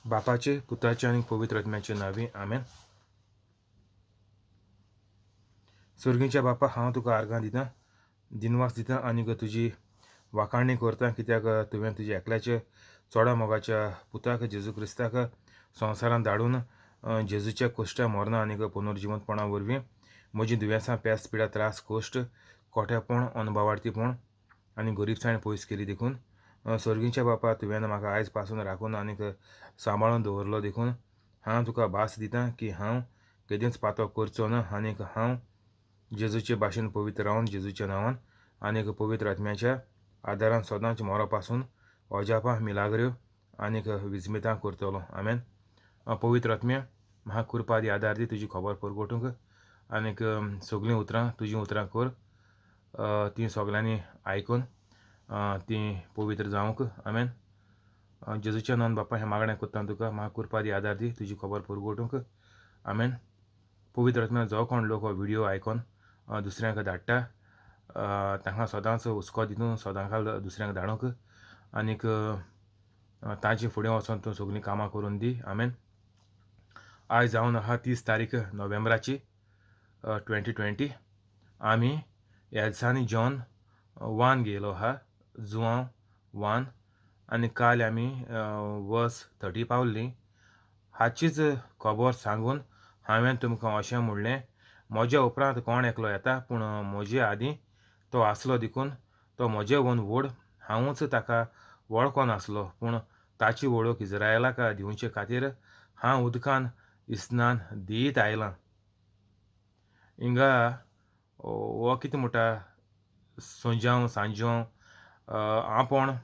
बापाचे, पुताचे आनी पवित्र आत्म्याचे नांवी, आमेन. सर्गीच्या बापा, हांव तुका आर्गां दिता, दिनवास दिता आनी तुजी वाखाणी करता, कित्याक तुवें तुज्या एकल्याचे चोडा मोगाच्या पुताक जेजू क्रिस्ताक संवसारांत धाडून जेजूच्या कोश्टा मरणां आनी पुनर्जिवंतपणा वरवीं म्हजीं दुयेंसां, पेस, पिडा, त्रास, कोश्ट, कोट्यापण, अनभावार्थीपण आनी गरिबसाण पयस केली. देखून सर्गीच्या बापा, तुवें म्हाका आयज पासून राखून आनीक सांबाळून दवरलो, देखून हांव तुका भास दिता की हांव केदींच पातो करचो ना आनीक हांव जेजूचे भाशेन पवित्र रावन जेजूच्या नांवान आनीक पवित्र आत्म्याच्या आदारान सदांच मोरा पासून अजापां, मिलाग्र्यो आनीक विजमितां करतलो. आमेन. पवित्र आत्म्या, म्हाका कृपा दी, आदार दी तुजी खबर परगटूंक आनीक सगळीं उतरां तुजीं उतरां कर, तीं सगल्यांनी आयकून तीं पवित्र जावंक. आमेन. जेजूच्या नांवान बापा हें मागणें करता तुका, म्हाका कृपा दी, आदार दी तुजी खबर परगटूंक. आमेन. पवित्र आत्म्या, जो कोण लोक हो व्हिडियो आयकून दुसऱ्यांक धाडटा तांकां सदांच हुस्को दितून सदां काल दुसऱ्यांक धाडूंक आनीक तांचे फुडें वचोन तूं सगळीं कामां करून दी. आमेन. आयज जावन आहा 30 तारीख नोव्हेंबराची 2020. आमी ह्या दिसांनी जॉन 1 गेलो आहा, जुवांव 1, आनी काल आमी वर्स 30 पावल्ली. हाचीच खबर सांगून हांवें तुमकां अशें म्हणलें, म्हज्या उपरांत कोण एकलो येता, पूण म्हजे आदीं तो आसलो, देखून तो म्हजे वोन व्हड, हांवूच ताका वळखोन आसलो, पूण ताची वळख इज्रायलाक दिवचे खातीर हांव उदकान इस्नान दीत आयलां. हिंगा हो कितें म्हणटा, सोंजांव सांजोंव आपोण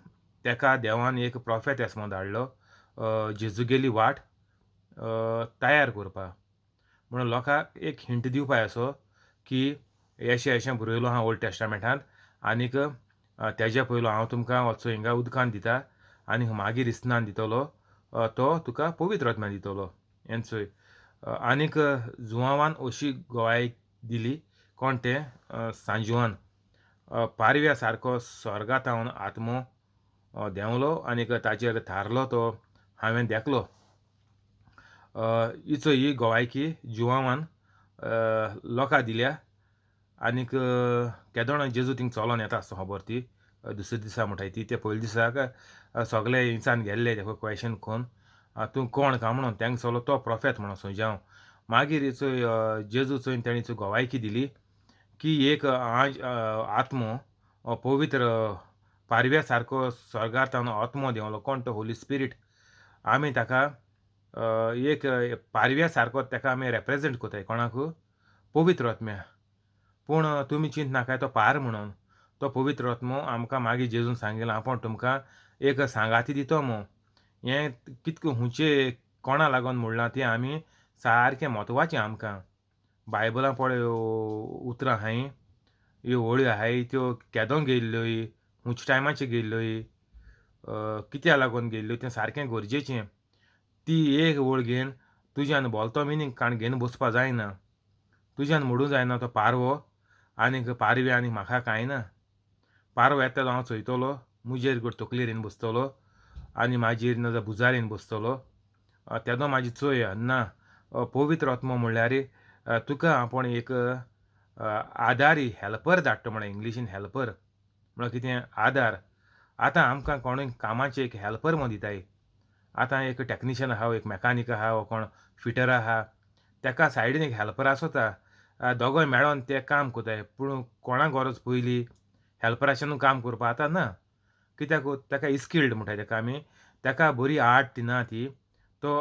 तेका देवान एक प्रोफेत एस म्हूण धाडलो जेजूगेली वाट तयार करपाक, म्हणून लोकांक एक हिंट दिवपा असो की अशें अशें बरयलो आहा ओल्ड टेस्टामेंटांत, आनीक तेज्या पयलो हांव तुमकां वचो हिंगा उदकान दिता आनी मागीर इस्नान दितलो, तो तुका पवित्र आत्मा दितलो. हें चोय. आनीक जुवांवान अशी गवाय दिली, कोण तें, सांजुआन, पारव्या सारको स्वर्गांत आत्मो देंवलो आनीक ताचेर थारलो तो हांवें देखलो. हिचो ही गवायकी जुवांवान लोकां दिल्या. आनीक केदोणा जेजू थिंग चलोन येता आसता खबर ती दुसऱ्या दिसा म्हणटाय ती, ते पयल्या दिसाक सगळे इंसान गेल्ले तेका क्वेशन कोन तूं कोण काय म्हणून, तेंका सगलो तो प्रोफेत म्हणून सोंजांव. मागीर हिचो जेजू चोयन तेणी गवायकी दिली की एक आत्मो पवित्र पारव्या सारको स्वर्गार ताणो आत्मो देंवलो, कोण तो, होली स्पिरीट. आमी ताका एक पारव्या सारको ताका आमी रेप्रेजेंट कोताय, कोणाक, पवित्र आत्म्या. पूण तुमी चिंत नाकाय तो पार म्हणून, तो पवित्र आत्मो आमकां मागीर जेजून सांगिलां आपूण तुमकां एक सांगाती दितो मो. हें कितकें हुंचे कोणा लागून म्हणलां तें आमी सारकें म्हत्वाचें आमकां. बायबलां पळय उतरां आहाय, ह्यो वळी आहाय त्यो केदों गेल्ल्यो, हुंच टायमाचेर गेल्ल्यो, कित्या लागून गेल्ल्यो तें सारकें गरजेचें. ती एक वळ घेवन तुज्यान बोलतो मिनींग काण घेवन बसपा जायना, तुज्यान मोडूं जायना तो पारवो आनीक पारवे आनी म्हाका कांय ना. पारवो येता तो हांव चोयतलो, मुजेर गोड तकलेर येवन बसतलो आनी म्हाजेर ना भुजार येवन बसतलो, तेदो म्हाजी चोय ना. पवित्र आत्मो म्हणल्यार तुका आपूण एक आदारी हेल्पर धाडटा, म्हणल्यार इंग्लिशीन हेल्पर म्हणल्यार कितें, आदार. आतां आमकां कोणूय कामाचें एक हेल्पर म्हूण दिताय. आतां एक टॅक्निशियन आहा, एक मॅकानीक आहा, वो कोण फिटर आहा, तेका सायडीन एक हेल्पर आसता, दोगोय मेळोन ते काम कोताय. पूण कोणाक गरज पयली हेल्पराच्यानू काम करपा आतां ना, कित्याक ताका स्किल्ड म्हणटाय तेका आमी, ताका बरी आर्ट ती ना ती, तो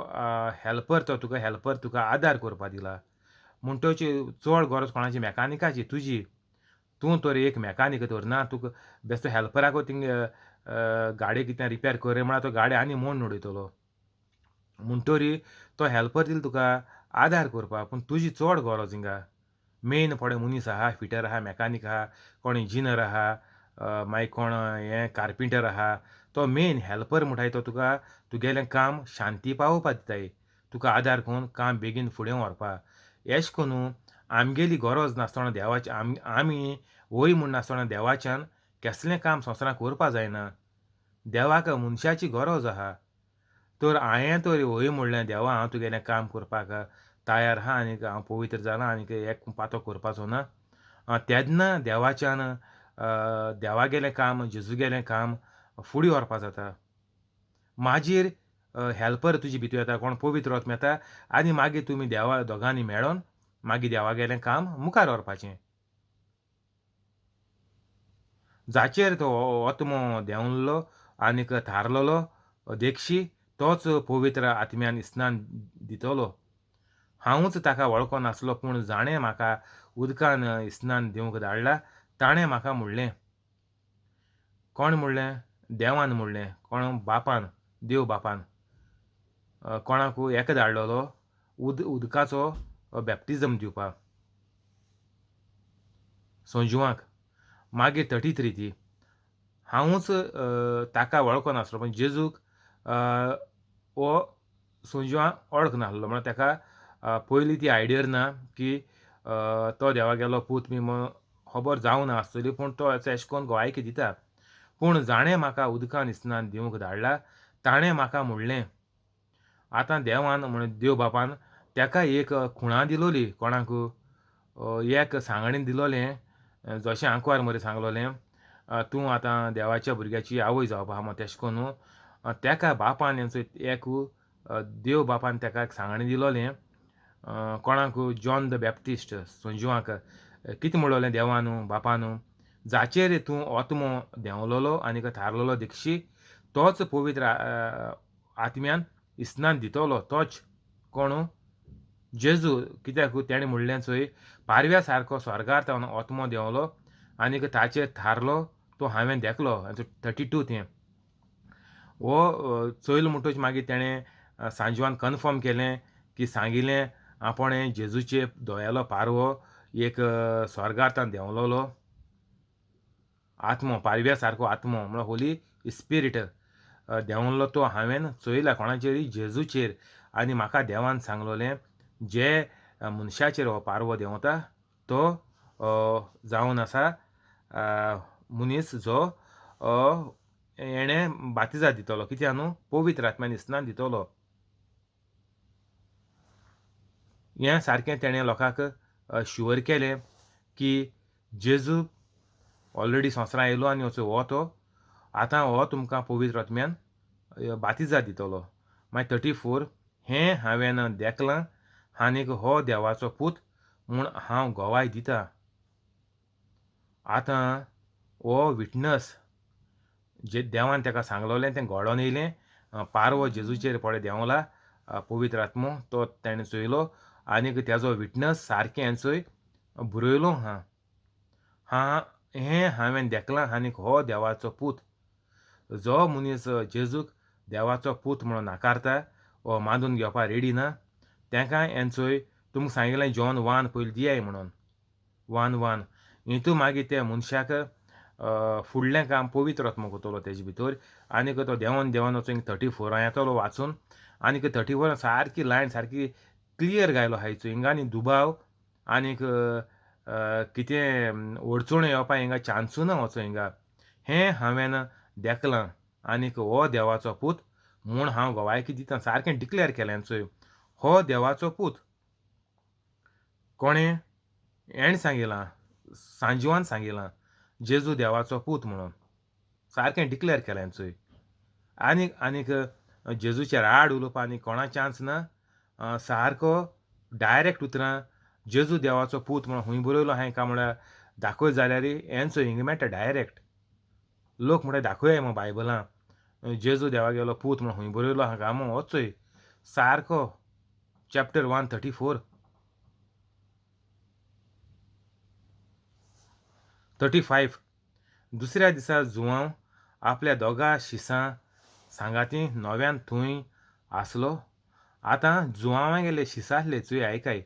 हेल्पर, तो तुका हेल्पर तुका आदार करपा दिला. म्हणटच चड गरज कोणाची, मॅकानिकाची तुजी, तूं तर एक मॅकानीक तर ना, तुका बेश्टो हेल्पराक थिंग गाडी कितें रिपेर कर म्हळ्यार तो गाडी आनी मोडून उडयतलो. म्हणटरी तो हेल्पर दिला तुका आदार करपाक, पूण तुजी चड गरज हिंगा. मेन पळय मनीस आहा, फिटर आहा, मॅकानीक आहा, कोण इंजिनियर आहा, मागीर कोण हें कार्पेंटर आहा, तो मेन हेल्पर म्हणटाय तो तुका तुगेलें काम शांती पावोवपा दिताय, तुका आदार करून काम बेगीन फुडें व्हरपा. एश कोन्नू आमगेली गरज नासतना देवाचे आमी वय म्हूण नासतना देवाच्यान केसलें काम संवसारांत करपा जायना. देवाक मनशाची गरज आहा. तर हांयें तर हय म्हणलें, देवा हांव तुगेलें काम करपाक तयार आहा आनीक हांव पवित्र जालां आनीक एक पातो करपाचो ना. तेन्ना देवाच्यान देवागेलें काम, जेजूगेलें काम फुडें व्हरपा जाता. मागीर हेल्पर तुजे भितर येता, कोण पवित्र आत्मो येता आनी मागीर तुमी देवा दोगांनी मेळोन मागीर देवागेलें काम मुखार व्हरपाचें. जाचेर तो आत्मो देंवलो आनीक थारलेलो देखशी तोच पवित्र आत्म्यान स्नान दितलो. हांवूच ताका वळखो नासलो, पूण जाणें म्हाका उदकान स्नान दिवंक धाडला ताणें म्हाका म्हणलें. कोण म्हणलें? देवान म्हणलें. कोण? बापान, देव बापान कोणाकू एका धाडलेलो उदकाचो बॅप्टिजम दिवपाक संजुवाक. मागीर 33 ती हांवूच ताका वळखो नासलो, पूण जेजूक हो संजुवाक वळख नासलो. म्हणल्यार ताका पयलीं ती आयडिया ना की तो देवागेलो पूत बी म्हण खबर जावना आसतली, पूण तो एशें करून गोवायकी दिता. पूण जाणें म्हाका उदकान स्नान दिवंक धाडला ताणें म्हाका म्हणलें. आतां देवान म्हण देव बापान ताका एक खुणा दिलोली, कोणाक एक सांगणें दिलोलें, जशें आंकवार मरे सांगलोलें तूं आतां देवाच्या भुरग्याची आवय जावपा आहा तेशें करून ताका बापान एक देव बापान ताका एक सांगणें दिलोलें. कोणाक? John the Baptist संजुवाक. कितें म्हणलोलें देवान बापान? जाचेर तूं आत्मो देंवलोलो आनी थारलेलो देखशी तोच पवित्र आत्म्यान स्नान दितलो. तोच कोण? जेजू. कित्याक तेणें म्हणलें चोय, पारव्या सारको स्वर्गार तावन आत्मो देंवलो आनीक ताचेर थारलो तो हांवें देखलो. 32 तें हो चोयलो म्हणटकच मागीर तेणें सांजवान कन्फर्म केलें की सांगिलें आपणें जेजूचे दोळ्यालो पारवो एक स्वर्गार तावन देंवलोलो आत्मो, पारव्या सारको आत्मो म्हणल्यार होली स्पिरीट देंवलो तो हांवें चोयला. कोणाचेर? जेजूचेर. आनी म्हाका देवान सांगलोलें जे मनशाचेर हो पारवो देंवता तो जावन आसा मनीस जो हेणें बातिजा दितलो. कित्याक न्हू? पवित्र आत्म्यान स्नान दितलो. हें सारकें तेणें लोकांक शुवर केलें की जेजू ऑलरेडी संवसारांत येयलो आनी असो हो तो आतां हो तुमकां पवित्र आत्म्यान बातिजा दितलो. मागीर 34 हें हांवें देखलां आनीक हो देवाचो पूत म्हूण हांव गवाय दिता. आतां हो विटनस जे देवान ताका सांगलोलें तें घडोवन येयलें. पारवो जेजूचेर पळय देंवला पवित्र आत्मो, तो तेणें चोयलो आनीक तेजो विटनस सारकें चोय बरयलो आहा. हा हें हांवें देखलां आनीक हो देवाचो पूत. जो मनीस जेजूक देवाचो पूत म्हणून नाकारता वो मानून घेवपाक रेडी ना तांकां हेंचोय तुमकां सांगिल्लें जॉन 1 पयलीं दियाय म्हणून 1:1 हितू मागीर त्या मनशाक फुडलें काम पवित्र आत्मो करतलो तेजे भितर आनीक तो देंवन देंवन वचून 34 येतलो वाचून आनीक 34 सारकी लायन सारकी क्लियर गायलो आहा चोय. हिंगा आनी दुबाव आनीक कितें अडचण येवपा हिंगा चान्सू ना वचो हिंगा. हें हांवें देखलां आनीक हो देवाचो पूत म्हूण हांव गवायकी दिता. सारकें डिक्लेर केलें चोय, हो देवाचो पूत. कोणें? हेणें सांगिलां, सांजवान सांगिलां जेजू देवाचो पूत म्हणून सारकें डिक्लेर केलें चोय. आनीक आनीक जेजूचेर आड उलोवपा आनी कोणा चान्स ना. सारको डायरेक्ट उतरां जेजू देवाचो पूत म्हणून खूंय बरयलो हांवें काय म्हळ्यार दाखय जाल्यार हेंचो हिंगा मेळटा डायरेक्ट. लोक म्हणटा दाखोवया मग बायबलां जेजू देवागेलो पूत म्हणून खूंय बरयलो आहा काय म्हूण वचोय सारको चॅप्टर 1 34 35. दुसऱ्या दिसा जुवांव आपल्या दोगा शिसां सांगाती नव्यान थंय आसलो. आतां जुवांवागेले शिसां आसले चोय आयकाय.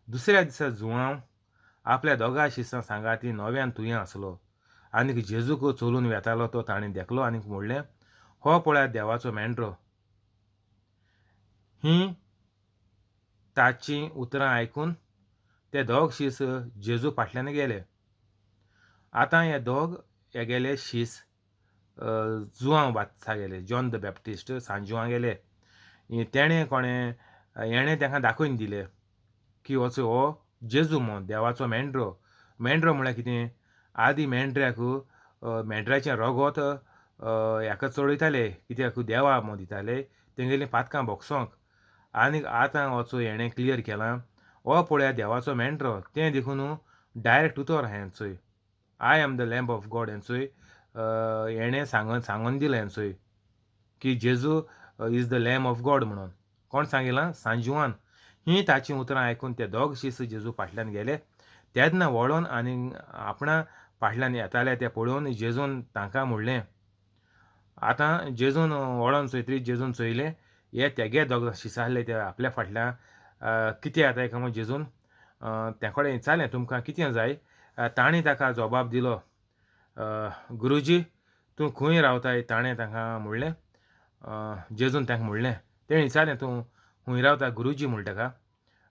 दुसऱ्या दिसा जुवांव आपल्या दोगा शिसां सांगाती नव्यान थंय आसलो आनीक जेजूक चलून वेतालो तो ताणें देखलो आनीक म्हणलें, हो पळयात देवाचो मेंढरो. हीं ताचीं उतरां आयकून ते दोग शीस जेजू फाटल्यान गेले. आतां हे दोग हेगेले शीस जुवांव बाप्तिस्ता गेले, जॉन the Baptist सांजुवां गेले. तेणें कोणें हेणें तांकां दाखोवन दिलें की वचो हो जेजू म्हूण देवाचो मेंढरो. मेंढरो म्हळ्यार कितें? आदी मेंढऱ्याक मेंढऱ्याचें रोगोत हेका चडयताले, कित्याक देवा म्हूण दिताले तेंगेलीं पातकां भोगसोंक. आनीक आतां वचो हेणें क्लियर केलां, हो पळया देवाचो मेंढरो. तें देखून डायरेक्ट उतर आहा हेंचोय, I am the lamb of God हेंचोय हेणें सांगून दिलें हेंचोय की जेजू is the lamb of God म्हणून. कोण सांगिलां? सांजुआन. हीं ताचीं उतरां आयकून ते दोग शीस जेजू फाटल्यान गेले. तेन्ना वळोन आनी आपणा फाटल्यान येताले ते पळोवन जेजून तांकां म्हणलें. आतां जेजून वळोन चोयतरी जेजून चोयलें हे तेगे दोग शीस आहले ते आपल्या फाटल्यान कितें येताय काय म्हूण जेजून त्या कडेन विचारलें, तुमकां कितें जाय? तांणी ताका जबाब दिलो, गुरुजी तूं खंय रावताय? ताणें तांकां म्हणलें. जेजून तांकां म्हणलें, तेणें विचारलें तूं खंय रावता गुरुजी म्हण ताका,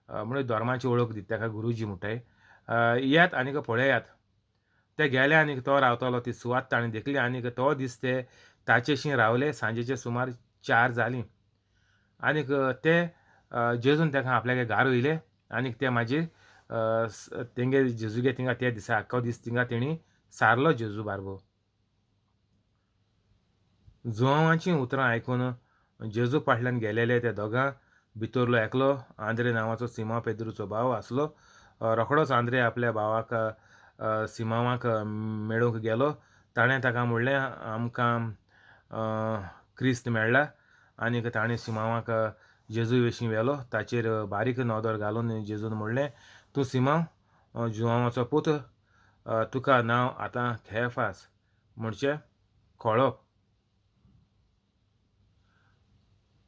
म्हणून धर्माची वळख दिता ताका गुरुजी म्हणटाय. येयात आनीक पळयात. ते गेले आनीक तो रावतालो ती सुवात ताणें देखली आनीक तो दीस ते ताचेशी रावले. सांजेचे सुमार 4 जालीं आनीक ते जेजून ताका आपल्यागे घार वयले आनीक ते मागीर तेंगे जेजूगे थिंगा ते दिसा आख्खो दीस थिंगा तेणी सारलो जेजू बारबो. जुवांवाचीं उतरां आयकून जेजू फाटल्यान गेलेले ते दोगां भितरलो एकलो आंद्रे नांवाचो सिमांव पेद्रूचो भाव आसलो. रोखडोच आंद्रे आपल्या भावाक सिमांवाक मेळूंक गेलो. ताणें ताका म्हणलें, आमकां क्रिस्त मेळ्ळा. आनीक ताणें सिमांवाक जेजू विशीं व्हेलो. ताचेर बारीक नदर घालून जेजून म्हणलें, तूं सिमांव जुवांवाचो पूत, तुका नांव आतां खेफास म्हणचे खळप.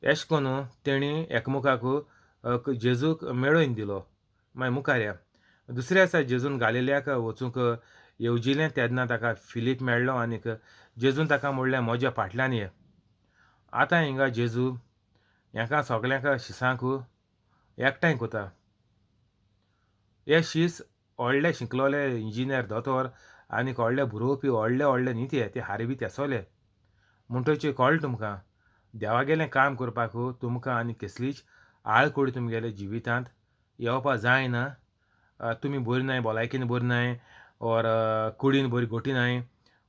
एश कोन्न तेणी एकमुखाक जेजूक मेळोवन दिलो. मागीर मुखार या. दुसऱ्या दिसा जेजून गालिल्याक वचूंक येवजिलें तेन्ना ताका फिलीप मेळ्ळो आनीक जेजून ताका म्हणलें, म्हज्या फाटल्यान ये. आतां हिंगा जेजू हेका सगल्यांक शिसांक एकठांय कोता. हे शीस व्हडले शिकलोले इंजिनियर दोतोर आनीक व्हडले बरोवपी व्हडले व्हडले न्ही ते, ते हारी बी तेसोले. म्हणटकीच कळ्ळें तुमकां देवागेलें काम करपाक तुमकां आनी कसलीच आळकूड तुमगेले जिवितांत येवपा जायना. तुमी बरी नाय, भलायकेन बरी नाय, ओर कुडीन बरी गोटी नाय,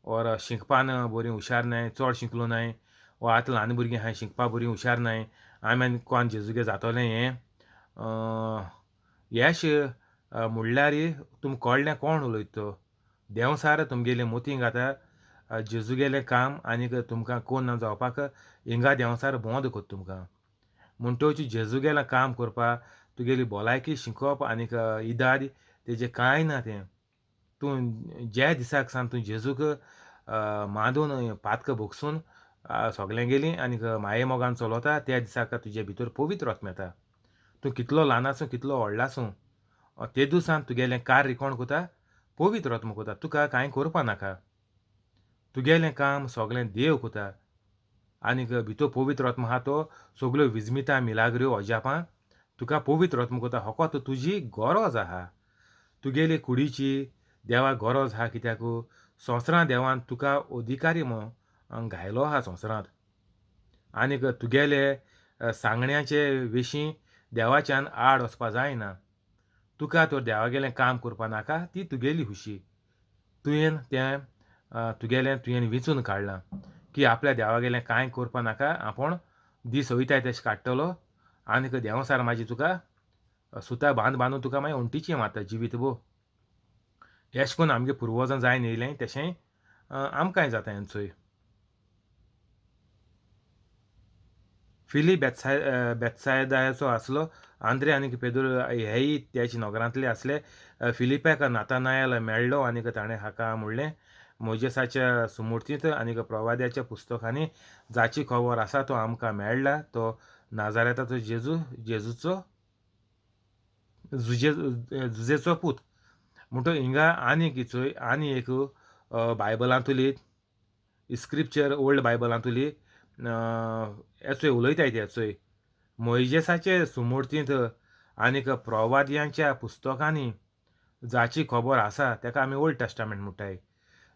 ओर शिकपान बरी हुशार नाय, चड शिकलो नाय, वा आतां ल्हान भुरगीं आहाय शिकपा बरी हुशार नाय, आमी आनी कोण जेजूगे जातोलें हें येश म्हणल्यार तुमकां कळ्ळें कोण उलयता तो. देंवसार तुमगेले मोती घाता जेजूगेलें काम आनीक तुमकां कोण ना जावपाक हिंगा देंवसार बोंद कोत्ता तुमकां. म्हणटकीच जेजूगेलें काम करपाक तुगेली भलायकी शिकोवप आनीक इदाद तेजें कांय ना तें. तूं ज्या दिसाक सान तूं जेजूक मांदून पातक भोगसून सगळें गेली आनीक माये मोगान चलता त्या दिसाक तुजे भितर पवित्र आत्मा येता. तूं कितलो ल्हान आसूं कितलो व्हडलो आसूं ते दिसान तुगेलें कार्य कोण कोता? पवित्र आत्मा कोता. तुका कांय करपा नाका, तुगेलें काम सगळें देव कोता. आनीक भितर पवित्र आत्मा आहा तो सगल्यो विजमितां मिलाग्र्यो अजापां तुका पवित्र आत्मा कोता. फकत तुजी गरज आहा, तुगेली कुडीची देवाक गरज आहा. कित्याक संवसारां देवान तुका अधिकारी म्हूण घायलो आहा संवसारांत. आनीक तुगेले सांगण्याचे विशीं देवाच्यान आड वचपा जायना. तुका तर देवागेलें काम करपा नाका, ती तुगेली खुशी. तुवें तें तुगेलें तुवें विंचून काडलां की आपल्या देवागेलें कांय करपा नाका, आपूण दीस वयताय तशें काडटलो आनीक देंवसार मागीर तुका सुता बांद बांदून तुका मागीर वण्टीचें मारता जिवीत भो. एश कोन्न आमगे पुर्वजां जायन येयलें तशें आमकांय जाता हेंचोय. फिलीप बेत्सायदाचो आसलो. आंद्रे आनीक पेदूर हेय त्याच नगरांतले आसले. फिलिपाक नातानायल मेळ्ळो आनीक ताणें हाका म्हणलें, मोजेसाच्या सुमूर्तींत आनीक प्रवाद्याच्या पुस्तकांनी जाची खबर आसा तो आमकां मेळ्ळा, तो नाजारेताचो जेजू, जेजूचो जुजेचो पूत. म्हणटो हिंगा आनीक चोय आनी एक बायबलांतुली स्क्रिप्चर ओल्ड बायबलांतुली हेचोय उलयताय तेचोय मोयजेसाचे सुमूर्तींत आनीक प्रवाद्यांच्या पुस्तकांनी जाची खबर आसा तेका आमी ओल्ड टेस्टामेंट म्हणटाय.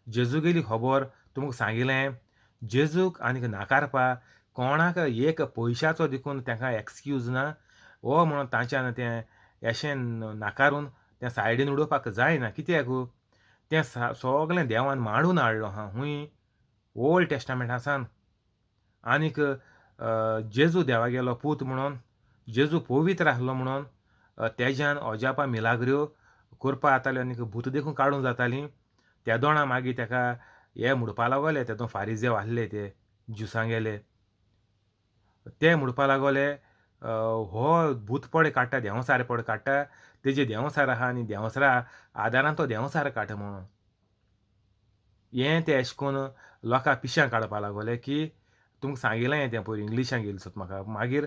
जेजूगेली खबर तुमकां सांगिलें, जेजूक आनीक नाकारपा कोणाक एक पयशाचो देखून तांकां एक्सक्यूज ना हो म्हणून तांच्यान तें अशें नाकारून तें सायडीन उडोवपाक जायना. कित्याक तें सगलें देवान मांडून हाडलो आहा हूंय ओल्ड टेस्टामेंटासान. आनीक जेजू देवागेलो पूत म्हणून, जेजू पवित्र आसलो म्हणून तेज्यान अजापां मिलाग्र्यो करपा जाताल्यो आनीक भूत देखून काडूंक जातालीं. तेदोणा मागीर तेका हे म्हणपा लागले, तेदो फारिजेव आसले ते ज्युसांगेले, ते म्हणपा लागले हो भूत पडे काडटा, देंवचार पडे काडटा, तेजे देंवचार आहा आनी देंवचारा आदारान तो देंवचार काडटा म्हणून. हें ते अशें करून लोकां पिश्यां काडपा लागले की तुमकां सांगिल्लें तें पयर इंग्लिशान येयलें सोद म्हाका. मागीर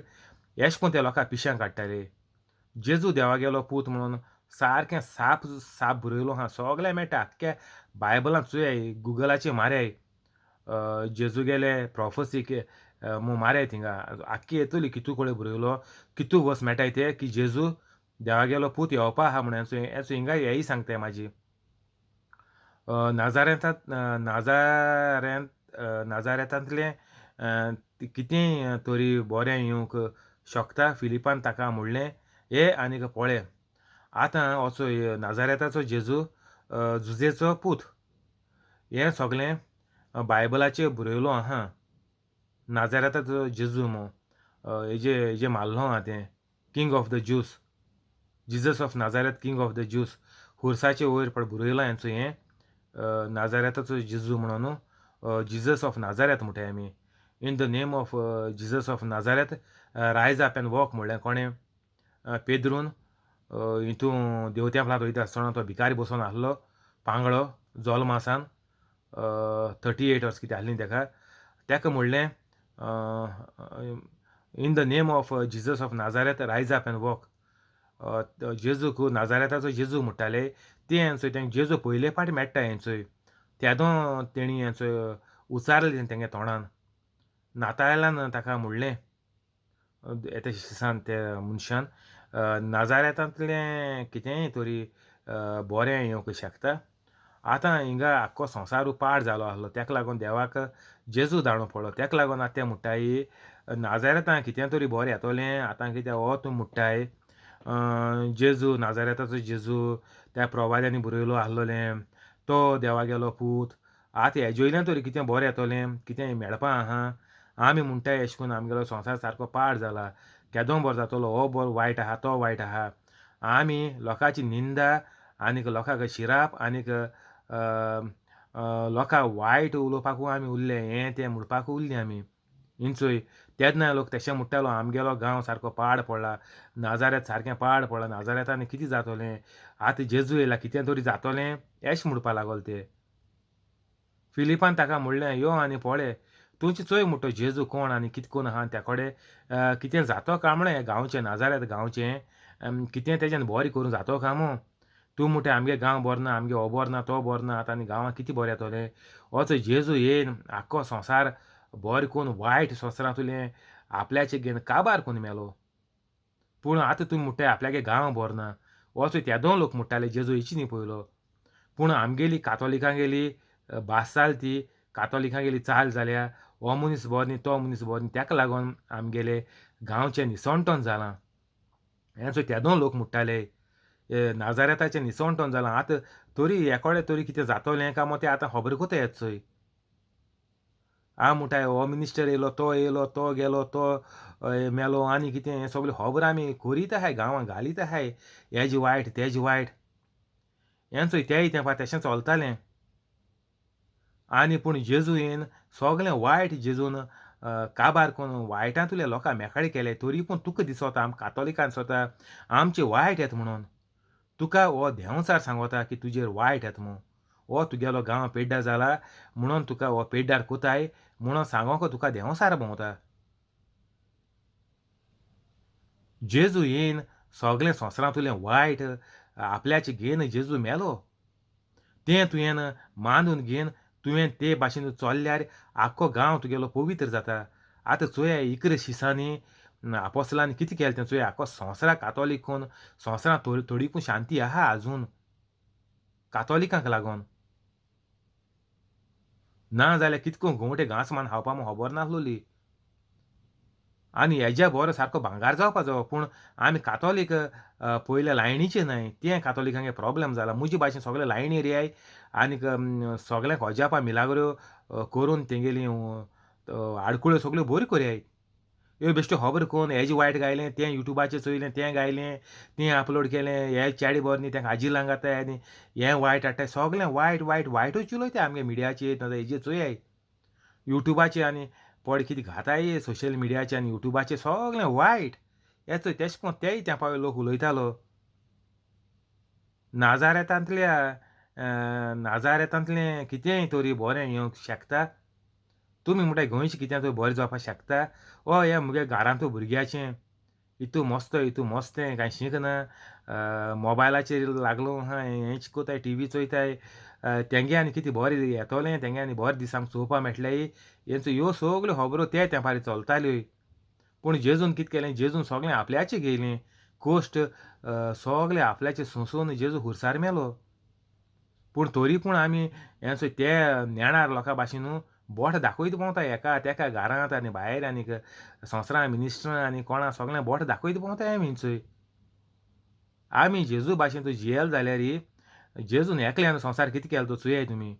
अशें करून ते लोकां पिश्यां काडटाले. जेजू देवागेलो पूत म्हणून सारकें साप साप बरयलो आहा, सगळें मेळटा आख्ख्या बायबलांत. चोयाय गुगलाचेर माराय जेजूगेले प्रोफसी माराय थिंगा आख्खी येतली कितू कडेन बरयलो, कितू वर्स मेळटाय ते की जेजू देवागेलो पूत येवपा आहा म्हणून. हेचो हिंगा हेय सांगताय म्हाजी नाजारेंतात नाजारेतांतलें कितेंय तरी बरें येवंक शकता. फिलिपान ताका म्हणलें हे आनीक पळय आतां असो नाजारेताचो जेजू जुजेचो पूत. हें सगलें बायबलाचेर बरयलो आहा. नाजारेताचो जेजू मो हेजे हेजे मारलो आहा तें king of the Jews, Jesus of Nazareth king of the Jews, खुर्साचे वयर पळय बरयलां हेंचो हें नाजारेताचो जेजू म्हणून, जिजस ऑफ नाजारेत म्हणटाय आमी. In the name of Jesus of Nazareth rise up and walk म्हणलें कोणें पेद्रून. हितून देवतेंपलांत वयता आसतना तो भिकारी बसून आसलो पांगळो जोल्मासान, 38 वर्स कितें आसलीं तेका. तेका म्हणलें in the name of Jesus of Nazareth rise up and walk. जेजूक नाजारेताचो जेजू म्हणटाले ते हेंचो तेंका जेजू पयले फावटी मेळटा हेंचोय तेदो तेणी हेंचो उचारलें तेंगे तोंडान. नातायलान ताका म्हणलें येता शिसान त्या मनशान नाजारेतांतलें कितेंय तरी बरें येवंक शकता. आतां हिंगा आख्खो संवसार पाड जालो आसलो, तेका लागून देवाक जेजू धाडूंक पडलो. तेका लागून आतां ते म्हणटाय नाजारेतां कितें तरी बरें येतलें. आतां कितें हो तूं म्हणटाय जेजू नाजारेताचो जेजू त्या प्रवाद्यांनी बरयलो आसलोलें तो देवागेलो पूत, आतां हेजे वयल्यान तरी कितें बरें येतलें, कितें मेळपा आहा. आमी म्हणटाय अशें करून आमगेलो संवसार सारको पाड जाला, केदो बरो जातलो, हो बरो वायट आहा तो वायट आहा. आमी लोकांची निंदा आनीक लोकांक शिराप आनीक लोकांक वायट उलोवपाकूय आमी उरले, हें तें म्हणपाकूय उरलें आमी. इंचोय तेन्ना लोक तेशें म्हणटालो आमगेलो गांव सारको पाड पडला, नाजारेत सारकें पाड पडला, नाजारेतान कितें जातलें, आतां जेजू येयला कितें तरी जातलें अशें म्हणपा लागलो ते. फिलिपान ताका म्हणलें यो आनी पळय तुमचें चोय म्हणटा जेजू कोण आनी कितें करून आहा, त्या कडेन कितें जातो काय म्हणलें गांवचें नाजारेत गांवचें कितें तेज्यान बरें करूं जातो काय मू. तूं म्हणटा आमगे गांव बरो ना, आमगे हो बरो ना तो बरो ना, आतां आनी गांवांत कितें बरें येतलें. असो जेजू येयन आख्खो संवसार बरें करून वायट संवसारांतलें आपल्याचें घेवन काबार करून मेलो. पूण आतां तुमी म्हणटाय आपल्यागे गांव बरो ना, असो तेदो लोक म्हणटाले जेजू येची न्ही पयलो. पूण आमगेली कातोलिकांगेली भास चाल ती कातोलिकांगेली चाल जाल्या, हो मनीस बरो न्ही तो मनीस बरो न्ही, तेका लागून आमगेले गांवचें निसणटण जालां. हें तेदो लोक म्हणटाले नाजारेताचें निसणटण जालां, आतां तरी एकोडें तरी कितें जातलें काय मग तें आतां खबर कोता येत चोय. आ म्हणटाय हो मिनिस्टर येयलो तो येयलो तो गेलो तो मेलो आनी कितें, हें सगळें खबर आमी करीत आहाय, गांवांत घालीत आहाय, हेजें वायट तेजें वायट. हें चोय तेय तेंपार तशें चलतालें. आनी पूण जेजू येवन सगळें वायट जेजून काबार करून वायटांतल्या लोकांक मेकळे केले. तरी पूण तुका दिसता आम कातोलिकान दिसता आमचें वायट येता म्हणून. तुका हो देंवचार सांगता की तुजेर वायट येता म्हूण, हो तुगेलो गांव पेड्ड्यार जाला म्हणून तुका हो पेड्ड्यार कोताय म्हणून सांगोंक तुका देंवचार भोंवता. जेजू येवन सगळें संवसारांतलें वायट आपल्याचें घेवन जेजू मेलो, तें तुवें मानून घेवन तुवें ते भाशेन चल्ल्यार आख्खो गांव तुगेलो पवित्र जाता. आतां चोया इकरा शिसांनी आपोसलांनी कितें केलें तें चोया, आख्खो संवसाराक कातोलीक कोन्न संवसारांत थोडी थोडी पूण शांती आहा आजून कातोलिकांक लागून. ना जाल्यार कितको घुंवटे घांस मान खावपा म्हूण खबर नासलोली. आनी हेज्या बरो सारको भांगार जावपा जावो. पूण आमी कातोलीक पयल्या लायनीचे न्हय, तें कातोलिकांगे प्रोब्लेम जाला. मुजे भाशेन सगळे लायनीर येय आनीक सगळ्यांक अजापां मिलाग्रो करून तेंगेली आडकुळ्यो सगळ्यो बऱ्यो करयाय. ह्यो बेश्ट्यो खबर कोन्न हेजें वायट गायलें, तें युट्यूबाचेर चोयलें, तें गायलें, तें अपलोड केलें, हे चेडे बरें न्ही, तेंका आजिलां घाताय आनी हें वायट हाडटाय. सगळें वायट वायट वायटूच उलयताय आमगे मिडियाचेर नाजाल्यार हेजेर चोयाय युट्यूबाचेर. आनी पड कितें घाताय सोशल मिडियाचेर आनी युट्यूबाचेर सगळें वायट. हें चोय तेश कोन तेय तेंपा लोक उलयतालो. नाजारेतांतल्या नाजारेतांतलें कितेंय तरी बरें येवंक शकता. तुमी म्हणटाय गोंयचें कितें तरी बरें जावपाक शकता. हय, हें मुगे घरांतू भुरग्याचें इतू मस्तो इतू मस्तें कांय शिकना, मोबायलाचेर लागलो आहा, हें कोताय, टिवी चोयताय, तेंगे आनी कितें बरें येतोलें, तेंगे आनी बरें दीस आमकां चोवपा मेळटले. हेंचो ह्यो सगल्यो खबरो ते तेंपार चलताल्यो. पूण जेजून कितें केलें, जेजून सगळें आपल्याचें घेयलें कश्ट, सगळें आपल्याचें सोंसून जेजू खुर्सार मेलो. पूण तरी पूण आमी हें चोय ते नेणार लोकां भाशेन न्हू बोट दाखयत भोंवता हेका तेका, घरांत आनी भायर आनीक संवसारां मिनिस्टरां आनी कोणा सगळें बोट दाखयत भोंवताय आमी चोय. आमी जेजू भाशेन तूं जियेल जाल्यार जेजून एकल्यान संवसार कितें केलो तो चोयाय तुमी.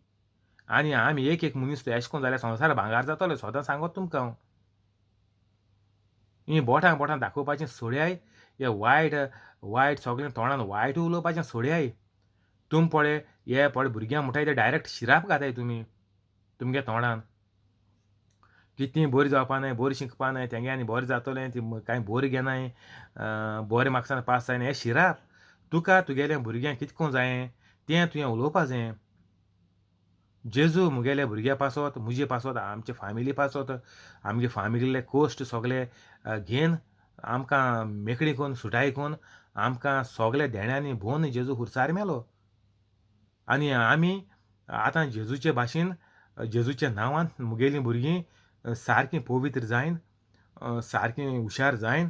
आनी आमी एक एक मनीस एशें कोन्न जाल्यार संवसार भांगार जातलो, सदां सांगत तुमकां हांव. हीं बोटां बोटां दाखोवपाचें सोडयाय, हे वायट वायट सगळें तोंडान वायट उलोवपाचें सोडयाय. तुम पळय हे पळय भुरग्यांक म्हणटाय ते डायरेक्ट शिराप घाताय तुमी तुमगे तोंडान. कितें बरी जावपा नाय, बरी शिकपा नाय, तेंगे आनी बरें जातलें, ती कांय बरी घेनाय, बरें मार्क्सान पास जायना, हें शिराप. तुका तुगेल्या भुरग्यांक कितें करूंक जायें तें तुवें उलोवपा जायें. जेजू मुगेल्या भुरग्या पासत, मुजे पासत, आमचे फामिली पासत, आमगे फामिलीले कश्ट सगळे घेवन आमकां मेकळी करून सुटाय करून आमकां सगळे देण्यांनी भोवन जेजू खुर्सार मेलो. आनी आमी आतां जेजूचे भाशेन जेजूच्या नांवान मुगेलीं भुरगीं सारकीं पवित्र जायन, सारकीं हुशार जायन,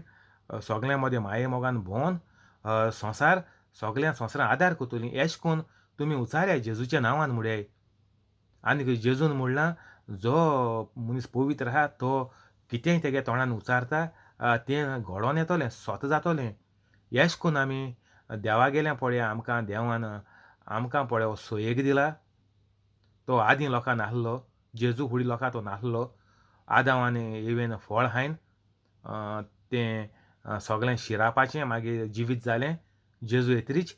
सगळ्यां मदें माये मोगान भोंवन संवसार सगळ्या संवसारान आदार करतलीं. एश कोन्न तुमी उचारया जेजूच्या नांवान मुड्याय. आनी जेजून म्हणलां जो मनीस पवित्र आहा तो कितेंय तेगे तोंडान उचारता तें घडोवन येतलें, सोत जातलें. एश कोन्न आमी देवा गेल्या पळया आमकां देवान आमकां पळय हो सोयेक दिला. तो आदीं लोकां नासलो, जेजू फुडें लोकां तो नासलो. आदांव आनी इवेन फळ खायन तें सगळें शिरापाचें मागीर जिवीत जालें जेजू येतरीच.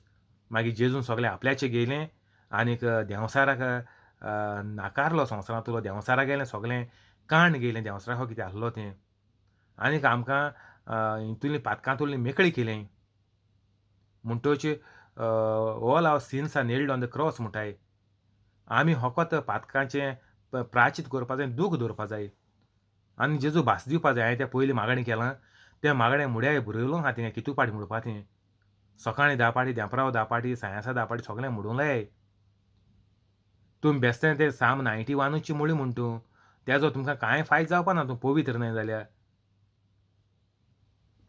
मागीर जेजून सगळें आपल्याचें घेयलें आनीक देंवसाराक नाकारलो संवसारांतलो, देंवसाराक गेलें सगळें काण गेलें देंवसाराक कितें आसलो तें. आनीक आमकां हितूंतलीं पातकांतुली मेकळी केलें. म्हणटोच all our sins are nailed on the cross म्हणटाय. आमी फकत पातकांचें प्राचित करपा जाय, दूख दवरपा जाय आनी जेजू भास दिवपा जाय. हांवें तें पयलीं मागणें केलां, तें मागणें मुड्याय बरयलो आहा तें कितू पाटी म्हणपा तें. सकाळीं 10 पाटी, देंपराव 10 पाटी, सायेंसा 10 पाटी सगळें म्हणूंक लाय. तुमी बेस्तें तें साम 91ची मुळी म्हण तूं तेजो तुमकां कांय फायदो जावपा ना, तूं पवित्र न्हय जाल्यार.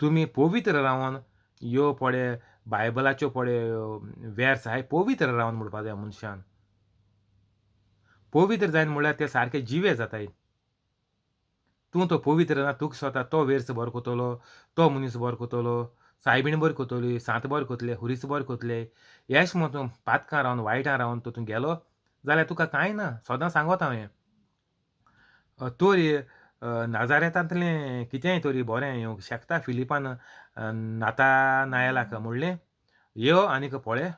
तुमी पवित्र रावन ह्यो पळय बायबलाच्यो पळय वेर्स आहाय, पवित्र रावन म्हणपा जाय मनशान. पवित्र जायन म्हणल्यार ते सारके जिवे जाताय. तूं तो पवित्र ना, तुका स्वता तो वेर्स बरो कोतलो, तो मनीस बरो कोतलो, सायबीण बरी कोतली, सांत बरें कोतले, हुरीस बरें कोतले. एश म्हूण तूं पातकां रावन वायटां रावन तूं गेलो जाल्यार तुका कांय ना. सदां सांगोत हांव हें. तोरी नाजारेतांतलें कितेंय तरी बरें येवंक शकता. फिलिपान नातानायलाक म्हणलें यो आनीक पळय.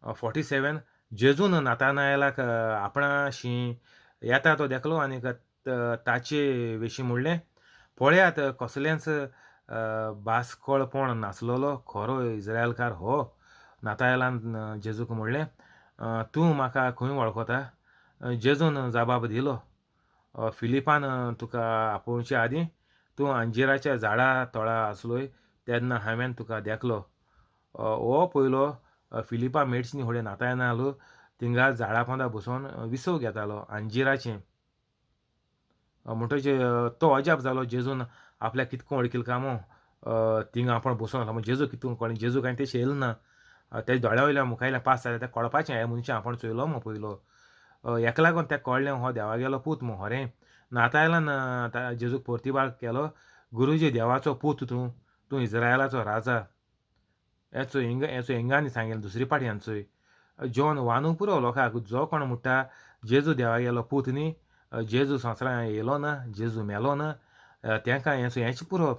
47 जेजून नातानायलाक आपणाशी येता तो देखलो आनीक ताचे विशीं म्हणलें पळयात कसलेंच बास्कळपण नासलेलो खरो इस्रायलकार हो. नातायलान जेजूक म्हणलें तूं म्हाका खंय वळखता? जेजून जबाब दिलो फिलिपान तुका आपोवचे आदीं तूं अंजिराच्या झाडा तळा आसलोय तेन्ना हांवें तुका देखलो. हो पयलो फिलिपा मेडसिनी फुडें नातायनालो थिंगा झाडा पोंदा बसोन विसव घेतालो अंजिराचें. म्हणटच तो अजाप जालो जेजून आपल्याक कितको वळखील काय मो थिंगा आपूण बसोन आसलो. जेजू कितून कळ्ळें, जेजू कांय तें येयलें ना. तेज्या दोळ्या वयल्या मुखायल्या पास जालें तें कळपाचें हें मनशां आपूण चोयलो मो पयलो. हेका लागून तेका कळ्ळें हो देवागेलो पूत मो खरें. नातायलान जेजूक परतिबाळ केलो, गुरुजी देवाचो पूत तूं, तूं इज्रायलाचो राजा. हेचो हिंगा हेचो हिंगांनी सांगलें दुसरी पाटयानचोय जॉन वानू पुरो लोकांक जो कोण म्हणटा जेजू देवागेलो पूत न्ही, जेजू संवसारांत येयलो ना, जेजू मेलो ना, तेंकां हें हेंच पुरो.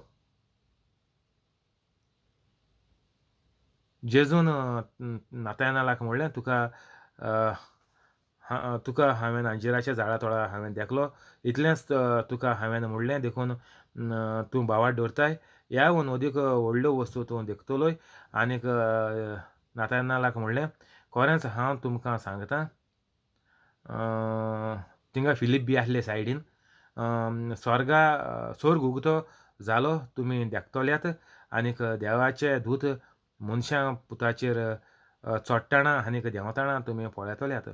जेजून नातायनालाक म्हणलें तुका तुका हांवें अंजिराच्या झाडा तोळा हांवें देखलो, इतलेंच तुका हांवें म्हणलें देखून तूं भावार्थ दवरताय. ह्या अदीक व्हडल्यो वस्तू तूं देखतलोय. आनीक नातायनालाक म्हणलें खरेंच हांव तुमकां सांगता, थिंगा फिलीप बी आसले सायडीन, स्वर्गा स्वर्ग उगतो जालो तुमी देखतल्यात आनीक देवाचे दूत मनशां पुताचेर चोडटाणा आनीक देंवताणा तुमी पळयतल्यात.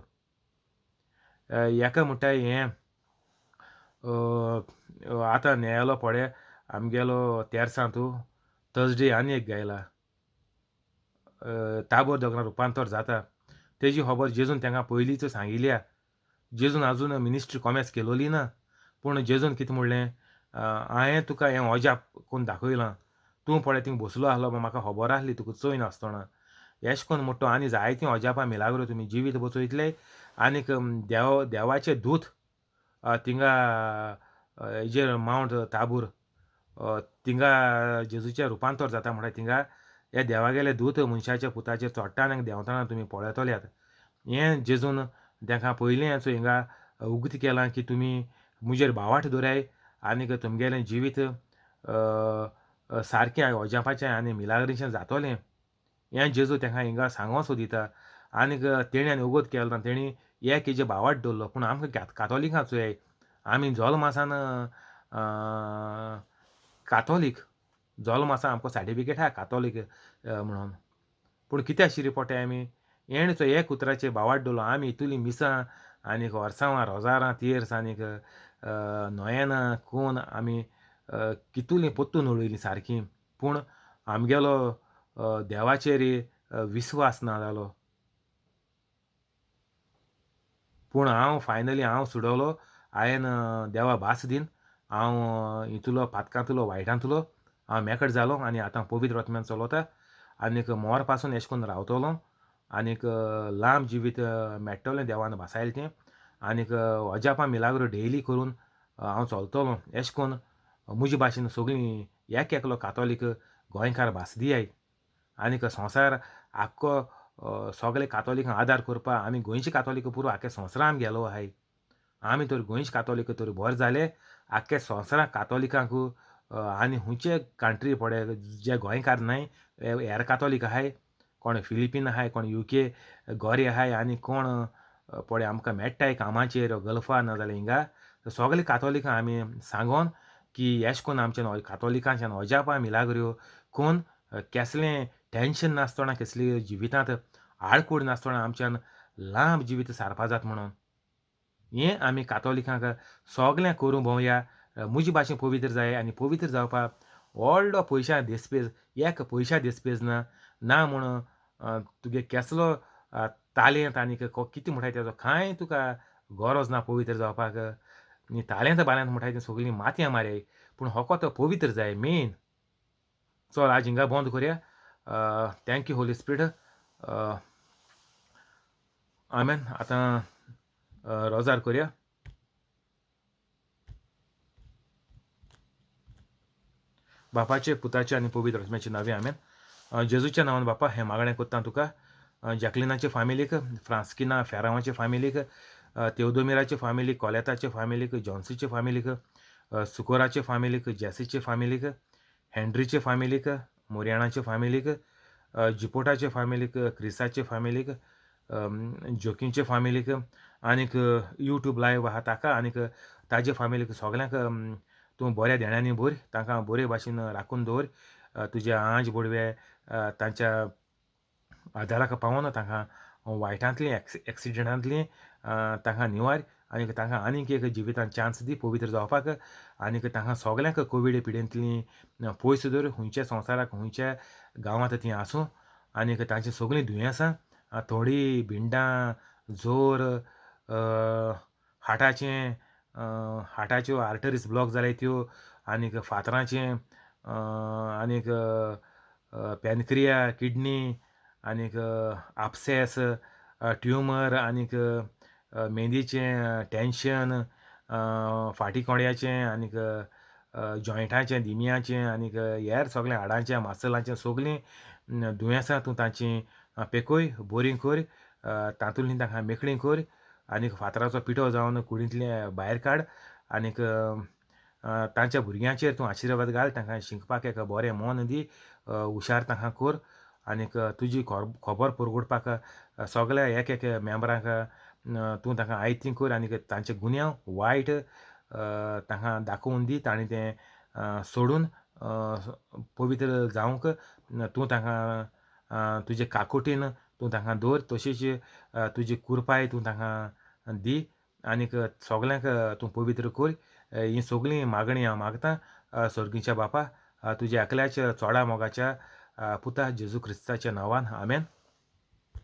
एका म्हणटाय हें आतां न्यायालो पळय आमगेलो तेरसां तूं थर्सडे आनी एक गायला ताबोर दोगरां रुपांतर जाता. तेजी खबर जेजून तांकां पयलींच सांगिल्या. जेजून आजून मिनिस्ट्री कॉमेस केलोली ना, पूण जेजून कितें म्हणलें, हांवें तुका हें अजाप कोन्न दाखयलां, तूं पळय थिंग बसलो आसलो म्हाका खबर आसली तुका चोयन आसतना. एश कोन्न म्हणटा आनी जायतीं अजापां मिलाग्रो तुमी जिवीत बचयतले आनीक देव देवाचे दूत थिंगा हेजेर मावंट ताबूर थिंगा जेजूचें रुपांतर जाता म्हणल्यार थिंगा हे देवागेले दूत मनशाच्या पुताचेर चोडटाना आनी देंवतना तुमी पळयतल्यात. हें जेजून तेंकां पयलीं हिंगा उगतें केलां की तुमी म्हजेर भावार्थ दवराय आनीक तुमगेलें जिवीत सारकें अजापाचें आनी मिलाग्रीचें जातलें. हें जेजू तेंकां हिंगा सांगो सोदिता. आनीक तेणी आनी उगत केलें ना, तेणी एक हेजे भावार्थ दवरलो. पूण आमकां कातोलिकां चोयाय, आमी जल्म आसान कातोलीक, जल्म आसा आमकां सर्टिफिकेट आहा कातोलीक म्हणून, पूण कित्याक शिरी पोटाय आमी हेणचो एक उतराचेर भावार्थ दवरलो. आमी इतुलीं मिसां आनीक वर्सावां रोजारां तेर्स आनीक नोयेनां कोन आमी कितुलीं पोत्तून उडयलीं सारकीं, पूण आमगेलो देवाचेर विस्वास ना जालो. पूण हांव फायनली हांव सुडवलो, हांवें देवा भास दीन हांव हितुलो पातकांतलो वायटांतलो हांव मेकळ जालो आनी आतां पवित्र आत्म्यान चलता आनीक मोर पासून एशें कोन्न रावतलो आनीक लांब जिवीत मेळटलें देवान भासायलें तें आनीक अजापां मिलाग्रो डेली करून हांव चलतलो. एशें कोन्न म्हजे भाशेन सगळीं एक एकलो कातोलीक गोंयकार भास दियाय आनीक संवसार आख्खो सगळे कातोलिकांक आदार करपाक आमी गोंयचे कातोलीक पुरो आख्खे संवसारान गेलो आहाय. आमी तर गोंयचे कातोलीक तर बरें जाले आख्खे संवसाराक कातोलिकांक आनी खुंयचे कंट्री पळय जे गोंयकार न्हय हेर कातोलीक आहाय, कोण फिलिपीन आहाय, कोण युके गोरे आहाय आनी कोण पळय आमकां मेळटाय कामाचेर गल्फा ना जाल्यार हिंगा, सगळे कातोलिकांक आमी सांगोन की एश कोन्न आमच्या कातोलिकांच्यान अजापां मिलाग्रो कोन केसलें टेंशन नासतना केसली जिवितांत आडकूड नासतना आमच्यान लांब जिवीत सारपा जाता म्हणून हें आमी कातोलिकांक सगळें करूं भोंवया. म्हजे भाशेन पवित्र जाय आनी पवित्र जावपाक व्हडलो पयशा देसपेज एक पयशा देसपेज ना ना म्हूण तुगे केसलो तालेंत आनीक कितें म्हणटाय तेजो कांय तुका गरज ना पवित्र जावपाक. आनी तालेंत बालेंत म्हणटाय तें सगळीं मातयां मारयाय, पूण होको तो पवित्र जाय मेन. चल आज हिंगा बंद करया. Thank you Holy Spirit. आमेन. आतां रोजार करया. बापाचे पुताचे आनी पवित्र आत्म्याचे नांवे आमेन. जेजूच्या नांवान बापा हें मागणें कोत्ता तुका जॅकलिनाचे फामिलीक, फ्रांस्किना फेरांवाचे फामिलीक, तेवदोमिराचे फामिलीक, कोलेताचे फामिलीक, जॉन्सीचे फामिलीक, सुकोराचे फामिलीक, जेसीचे फामिलीक, हेंड्रीचे फामिलीक, मोरियाणाचे फामिलीक, जिपोटाचे फामिलीक, क्रिसाचे फामिलीक, जोकींचे फामिलीक आनीक यूट्यूब लायव आहा ताका आनीक ताजे फामिलीक सगल्यांक तूं बऱ्या देण्यांनी भर, तांकां बरे भाशेन राखून दवर. तुजे आंज बोडवे तांच्या आदाराक पावना, तांकां वायटांतलीं एक्सिडंटांतलीं तांकां निवार आनीक तांकां आनीक एक जिवितांत चान्स दी पवित्र जावपाक आनीक तांकां सगल्यांक कोवीड पिडेंतलीं पयस दवर, खुंयच्या संवसाराक खुंयच्या गांवांत तीं आसूं आनीक तांचीं सगळीं दुयेंसां थोडीं भिंडां जोर हार्टाचें हार्टाच्यो आर्टरीज ब्लॉक जाल्याय त्यो आनीक फातरांचें आनीक पॅनक्रिया, किडनी आनीक आपसेस, ट्युमर आनीक मेंदीचें टेंशन, फाटी कोड्याचें आनीक जॉयंटाचें, दिमयाचें आनीक हेर सगळें हाडांचें, मासलांचें सोगलीं दुयेंसां तूं तांचीं पेकोय बोरीं कोर, तातूंतली तांकां मेकळीं कोर आनीक फातराचो पिठो जावन कुडींतले भायर काड आनीक तांच्या भुरग्यांचेर तूं आशिर्वाद घाल, तांकां शिकपाक एक बरें मन दी, हुशार तांकां कोर आनीक तुजी खबर परगुडपाक सगल्या एक एक मेंबरांक तूं तांकां आयती कोर आनीक तांचे गुन्यांव वायट तांकां दाखोवन दी, तांणी तें सोडून पवित्र जावंक तूं तांकां तुजे काकुटीन तूं तांकां दवर, तशीच तुजी कुरपाय तूं तांकां दी आनीक सगल्यांक तूं पवित्र कोर। ही सगळीं मागणी हांव मागतां सर्गीच्या बापा, तुज्या एकल्याच्या चोडा मोगाच्या पुता जेजू क्रिस्ताच्या नांवान, आमेन।